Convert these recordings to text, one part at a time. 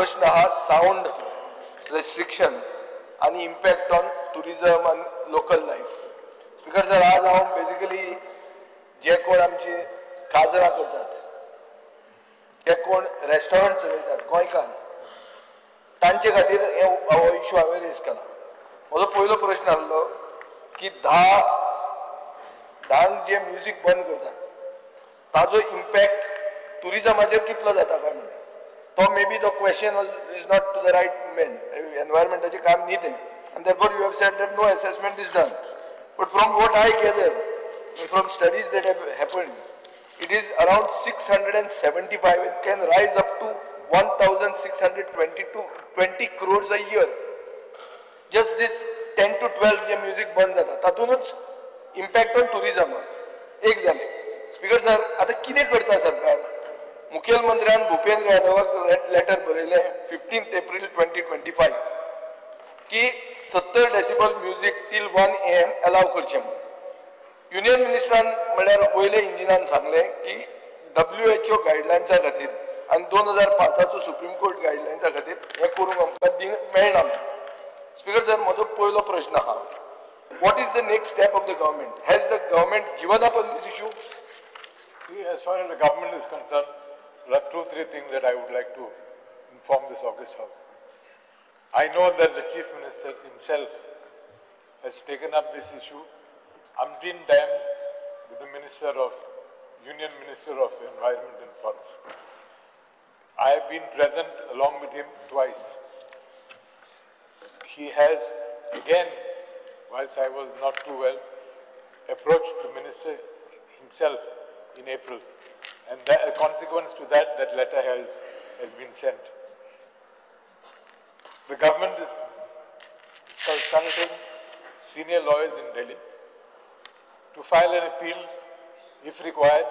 प्रश्न आहा sound restriction आनी इम्पॅक्ट ऑन टुरिझम आनी लोकल लायफ. स्पीकर सर, आज हांव बेजिकली जे कोण आमची काजरां करतात, जे कोण रेस्टॉरंट चलयतात गोंयकार, तांचे खातीर हो इशू हांवें रेज केला. म्हजो पयलो प्रश्न आसलो की 10 जे म्युजीक बंद करतात ताजो इम्पॅक्ट टुरिजमाचेर कितलो जाता काय म्हणून. तो may be the question is not to the right man, एनवायरमेंटाचें काम न्ही तें, आनी therefore you have said that no assessment is done. But from what I gather, from studies that have happened, it is around 675 and can rise up to 1622 crores a year. Just this 10 to 12 J music बंद जाता तातूंतच impact on tourism एक जालें. Speaker sir, आतां कितें करता सरकार? मुखेलमंत्र्यान Bhupendra यादवाक letter बरयलें 15 एप्रील 2025 की 70 decibel music till 1 AM allow करचें म्हणून. युनियन मिनिस्टरान म्हणल्यार वयले इंजिनान सांगलें की WHO गायडलायन्सा खातीर आनी 2005 सुप्रीम कोर्ट गायडलायन्सा खातीर हें करूंक आमकां मेळना. स्पीकर सर, म्हजो पयलो प्रश्न आहा, what is the next step of the government? Has the government given up on this issue? As far as the government is concerned, there are 2-3 things that I would like to inform this august house. I know that the Chief Minister himself has taken up this issue umpteen times with the Minister of, Union Minister of Environment and Forest. I have been present along with him twice. He has again, whilst I was not too well, approached the minister himself in April, and that, a consequence to that, that letter has been sent. The government is consulting senior lawyers in Delhi to file an appeal, if required,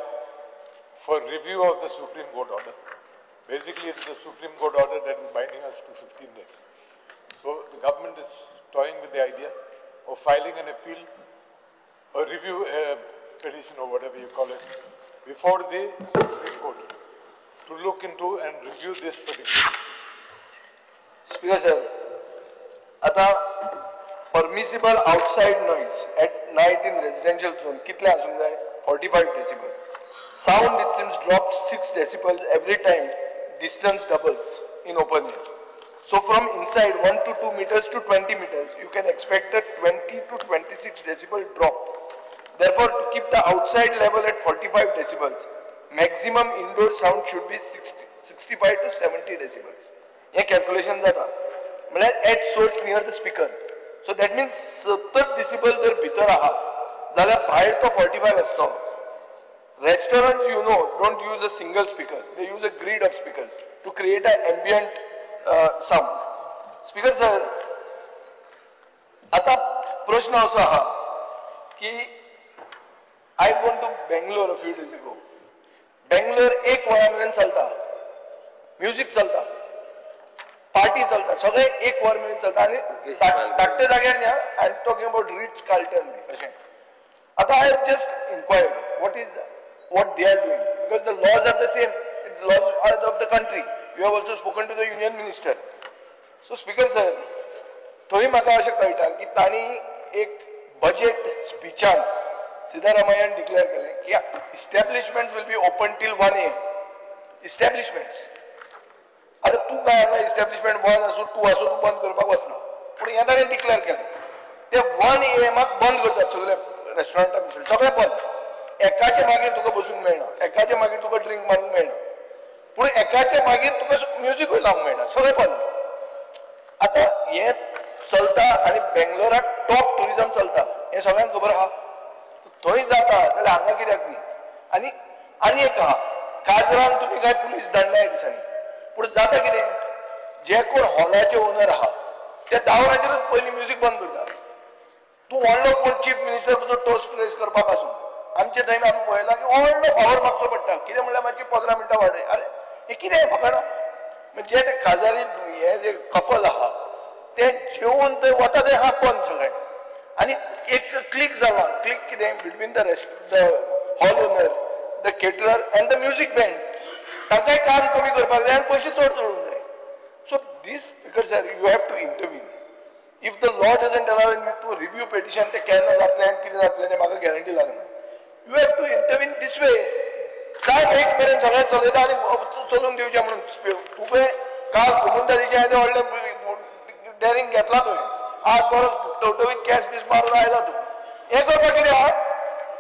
for review of the Supreme Court order. Basically, it's the Supreme Court order that is binding us to 15 days. So the government is toying with the idea of filing an appeal, a review petition or whatever you call it, before the Supreme Court to look into and review this particular issue. Speaker sir, आता permissible outside noise at night in residential zone कितले आसूंक जाय? 45 decibel. Sound it seems drops 6 decibels every time distance doubles in open air. So from inside 1 to 2 meters to 20 meters, you can expect a 20 to 26 decibel drop. Therefore, to keep the outside level at 45 decibels, maximum indoor sound should be 65 to 70 decibels. Hey calculation जाता म्हळ्यार at source near the speaker. So that means 70 decibel जर भितर आहा जाल्यार भायर तो 45 आसतो. Restaurants, you know, don't use a single speaker. They use a grid of speakers to create an ambient sound. Speaker sir, आता प्रश्न असो आहा की I went to Bangalore a few days ago. Bangalore एक वरां मेरेन चलता, म्युजीक चलता, पार्टी चलता, सगळे एक वर मेरेन चलता आनी धाकटे जाग्यार न्ही. I am talking about Ritz Carlton बी अशें. आतां I have just inquired what they are doing, because the laws are the same, laws are of the country. You have also spoken to the union minister. So speaker sir, थंय म्हाका अशें कळटा की तांणी एक budget स्पिचान सिद्धारामय्यान declare केलें की establishment will be open till 1 AM. Establishments. आतां तूं काय आसा, इस्टॅब्लिशमेंट 1 आसूं 2 आसूं तूं बंद करपाक वचना, पूण हें ताणें डिक्लेअर केलें ते 1 AM बंद करतात सगळे रेस्टॉरंटां बिस्टॉरंट सगळें बंद. एकाचे मागीर तुका बसूंक मेळना, एकाचे मागीर तुका ड्रिंक मारूंक मेळना, पूण एकाचे मागीर तुका म्युजिकूय लावंक मेळना, सगळें बंद. आतां हें चलता आनी बेंगलोराक टॉप टुरिजम चलता हें सगळ्यांक खबर आहा. थंय जाता जाल्यार हांगा कित्याक न्ही? आनी आनी एक आहा, काजरांक तुमी कांय पुलीस धाडना ह्या दिसांनी, पूण जाता कितें, जे कोण हॉलाचे ओनर आहा ते 10 वरांचेरूच पयलीं म्युजीक बंद करता. तूं व्हडलो कोण चीफ मिनिस्टर तुजो टोस्ट रेस करपाक आसूं, आमचे टायम आमी पळयलां की व्हडलो फावर मागचो पडटा, कितें म्हणल्यार मातशी 15 मिनटां वाडय. अरे हें कितें फकाणां? म्हणजे ते काजारी हे जे कपल आहा ते जेवन थंय वता ते आहा बंद सगळें. आनी एक क्लिक जाला, क्लिक कितें between the hall owner, the caterer and the music band. तांकांय काम कमी करपाक जाय आनी पयशे चड जोडूंक जाय. So this, Speaker sir, you have to intervene. If the law doesn't allow you to review petition, ते केन्ना जातलें आनी कितें जातलें तें म्हाका गॅरंटी लागना. You have to intervene this way. सांग एक मेरेन सगळें चलयता आनी चलूंक दिवचें म्हणून. तुवें काल कोमुंदादीचें येदें व्हडलें डेरिंग घेतलां तुवें, आज बरो टवटवीत केंस बीस मारून आयला तूं. हें करपाक कितें आहा?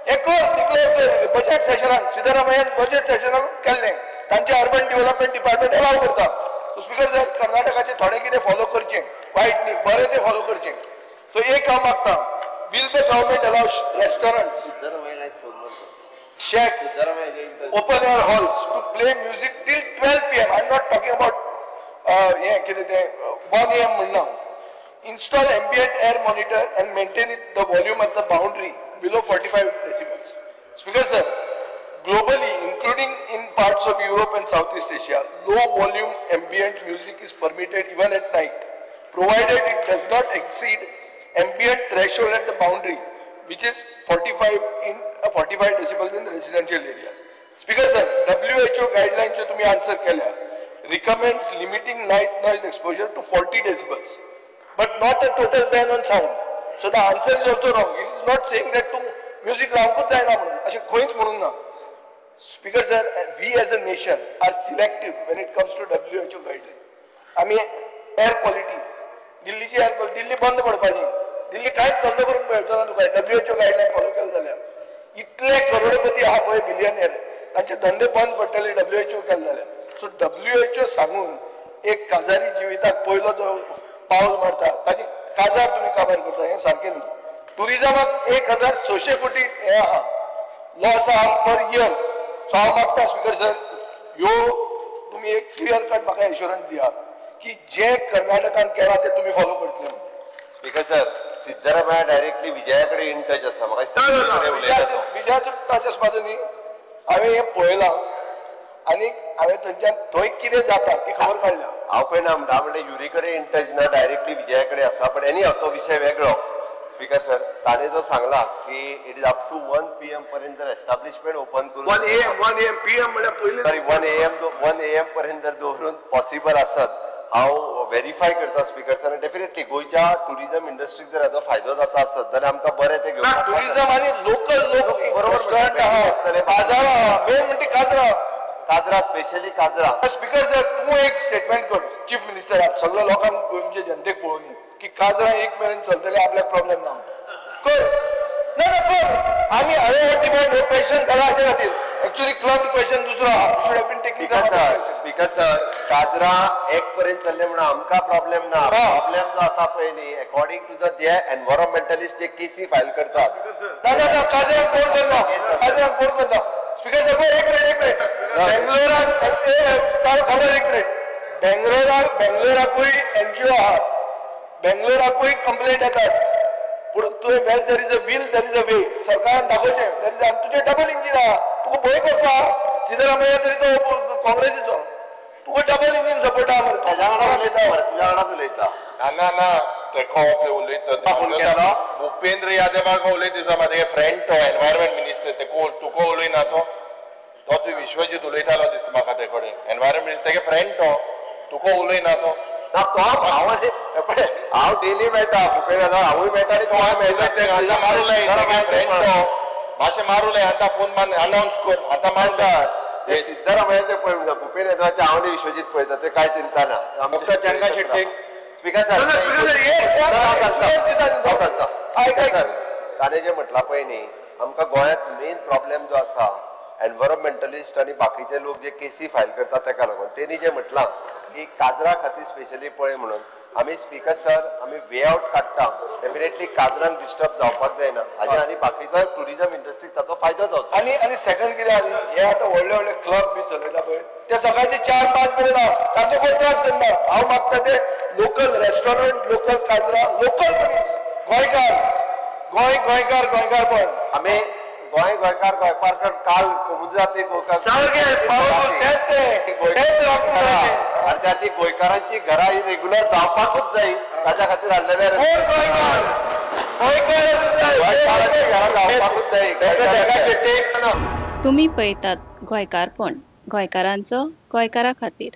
हें कर, डिक्लेअर कर बजेट सेशनान. सिद्धरामय्यान बजेट सेशनाक केल्लें, तांचें अर्बन डेव्हलपमेंट डिपार्टमेंट एलाव करता. सो स्पीकर सर, कर्नाटकाचें थोडें कितें फॉलो करचें, वायट न्ही, बरें तें फॉलो करचें. सो एक हांव मागता, will the government allow restaurants, shacks, open air halls to play music till 12 PM? I am not talking about हें कितें तें 1 AM म्हणना. Install ambient air monitor and maintain it the volume at the boundary below 45 decibels. Speaker sir, globally, including in parts of Europe and Southeast Asia, low volume ambient music is permitted even at night, provided it does not exceed ambient threshold at the boundary, which is 45 decibels in residential areas. Speaker sir, WHO guidelines जो तुम्ही answer केल्या recommends limiting night noise exposure to 40 decibels, but not a total ban on sound. So the answer is also wrong. It is not saying that तूं music लावंकूच जायना म्हणून, अशें खंयच म्हणूंक ना. Speaker sir, we as a nation are selective when it comes to WHO guideline. आमी air quality, दिल्लीची air quality, दिल्ली बंद पडपाची, दिल्ली कांयच धंदो करूंक मेळचो ना तुका WHO guideline follow केलें जाल्यार. इतले करोडपती आहा पळय बिलियनियर, तांचे धंदे बंद पडटले WHO केले जाल्यार. सो WHO सांगून एक काजारी जिविताक पयलो जो पावल मारता ताची काजार तुमी काबार करता, हें सारकें न्ही. टुरिजमाक 1600 कोटी हें आहा लॉस आहा पर इयर. सो हांव मागता स्पीकर सर, ह्यो तुमी एक क्लियर कट म्हाका एश्योरन्स दिया की जे कर्नाटकान केलां तें तुमी फॉलो करतले म्हणून. Speaker sir, Siddaramaiah directly Vijaya कडेन इन टच आसा. म्हाका विजयाचो टच आसपाचो न्ही. हांवें हें पळयलां आनी हांवें थंयच्यान थंय कितें जाता ती खबर काडल्या. हांव पळयना म्हणटा, म्हणल्यार युरी कडेन इन टच ना, डायरेक्टली विजया कडेन आसा. बट एनी हाव, तो विशय वेगळो. स्पीकर सर, ताणें जो सांगला की it is up to 1 PM पर्यंत जर एस्टाब्लिशमेंट ओपन करून, 1 AM, 1 AM PM म्हणल्यार पयलीं, सॉरी, 1 AM, 1 AM पर्यंत जर दवरून पॉसिबल आसत, हांव वेरीफाय करता स्पीकर सर. डेफिनेटली गोंयच्या टुरिझम इंडस्ट्रीक जर हाचो फायदो जाता आसत जाल्यार आमकां बरें तें घेवपाक. टुरिझम आनी लोकल लोक बरोबर आसतले. बाजारां मेन म्हणटा काजरां, काजरा, स्पेशली काजरा. स्पीकर सर, तूं एक स्टेटमेंट कर चीफ मिनिस्टराक, सगळ्या लोकांक, गोंयच्या जनतेक पळोवनी की काजरां एक मेरेन चलतले, आपल्याक प्रॉब्लेम ना. कर ना ना कर. आमी हांवें हो डिबेट, हो क्वेश्चन घाला हाचे खातीर. एक्चुअली क्लब क्वेश्चन दुसरो आहा, should have been taking. Speaker sir, काजरा एक पर्यंत चल्ले म्हणून आमकां प्रॉब्लेम ना. प्रॉब्लेम जो आसा पळय न्ही, अकॉर्डिंग टू the जे एनवायरमेंटलिस्ट जे केसी फायल करतात. ना ना ना, काजरांक कोण करना, काजरांक कोण करना. स्पीकर सर, एक मिनिट, एक मिनिट. बेंगलोराक खबर, एक मिनिट. बेंगलोराक, बेंगलोराकूय एनजीओ आहात, बेंगलोराकूय कंप्लेंट येतात. पूण तुवें well there is a will there is a way. सरकारान दाखोवचें there is. तुजें डबल इंजीन आहा, तुका भंय करपा. सिद्धरामय्या तरी तो काँग्रेसीचो, तुका डबल इंजीन सपोर्ट आहा मरे. ताज्या वांगडा उलयता मरे, तुज्या वांगडाच उलयता. ना ना ना, तेको उलयता भुपेंद्र यादवाक उलयता दिसता म्हाका, फ्रेंड तो एनवायरमेंट मिनिस्टर, तेको तुका उलयना तो, तो तूं विश्वजीत उलयतालो दिसता म्हाका ते कडेन. एनवायरमेंट मिनिस्टर तेगे फ्रेंड तो, तुका उलयना तो. ना तो हांव हांव डेली मेळटा भुपेंद्र यादव, हांवूय मेळटा आनी तोय मेळटा. मारूं लाय फ्रेंड तो, मातशें मारूं लाय आतां फोन मार, अनावन्स कर आतां मार. ते सिद्धरामय्याचे पळय भुपेंद्र यादवाचे हांव आनी विश्वजीत पळयता, ते कांय चिंता ना. चंद्रा शेट्टी. स्पीकर सर, सांगता ताणें जें म्हटलां पळय न्ही, आमकां गोंयांत मेन प्रॉब्लेम जो आसा एनवायरमेंटलिस्ट आनी बाकीचे लोक जे केसी फायल करतात ताका लागून तेणी जें म्हटलां की काजरा खातीर स्पेशली पळय म्हणून आमी स्पीकर सर आमी वे आवट काडटा. डेफिनेटली काजरांक डिस्टर्ब जावपाक जायना हाजे आनी बाकीचो टुरिजम इंडस्ट्रीक ताचो फायदो जावचो. आनी आनी सेकंड कितें आनी हे आतां व्हडले व्हडले क्लब बी चलयता पळय, ते सकाळचे 4-5 मेरेन आहा, तांचो कोण त्रास करना. हांव मागता ते लोकल रेस्टॉरंट, लोकल काजरा, लोकल मनीस, गोंयकार, गोंय गोंयकार गोंयकारपण. आमी गोंय गोंयकार गोंयकार काल कोमुनिदादी गोंयकार आनी त्या ती गोंयकारांची घरां ही रेग्युलर जावपाकूच जाय, ताच्या खातीर हाडलेले गोंयकारांची घरां जावपाकूच जाय. तुमी पळयतात गोंयकारपण, गोंयकारांचो गोंयकारा खातीर.